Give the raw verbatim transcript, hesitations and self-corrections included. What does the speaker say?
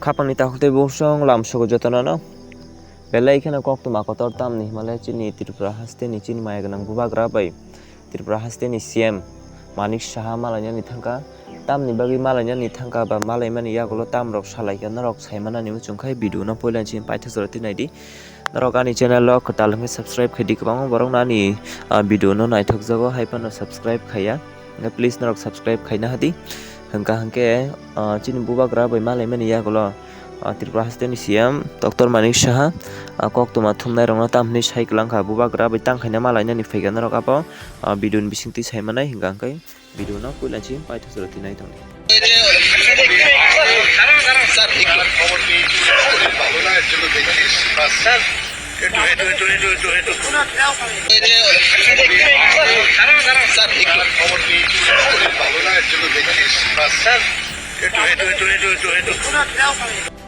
Khapangni takhuk tei bosong lamsogo jotono no. Belai kheno koktwma kotor tamni himale chini Tripura hasteni chini maya gwnang bubagra bai Tripura hasteni C M Manik Saha malainani thangkha. Tamni bagwi malainani thangkha ba malaimani yagulo tamrok salaikha norok saimanani muchungkhai video no poilani simi paithago jora tinaidi. Norok ani channel o kwtal hwnkhe subscribe khaidi, kwbangma borok no ani, ah, video no naithok jago, hai phano subscribe khaiya. Hwnkhe please norok subscribe khaina hadi. Hwnkha hwnkhe, ah, chini bubagra bai malaimani yagulo, ah, Tripura hasteni C M Doctor Manik Saha, ah, koktwma thumnai rokno tamhwnwi sai kwlangkha, bubagra bai tang khaina malainani phaikha norok abo, ah, video ni bisingtwi saimanai hwnkha hwnkhe. Video no puila chini paithago jora tinai tongdi. Sir, একটু, একটু, একটু, একটু, একটু, একটু, একটু, একটু। স্যার, একটু, একটু, একটু, একটু, একটু, একটু। স্যার, একটু, একটু, একটু, একটু, একটু, একটু।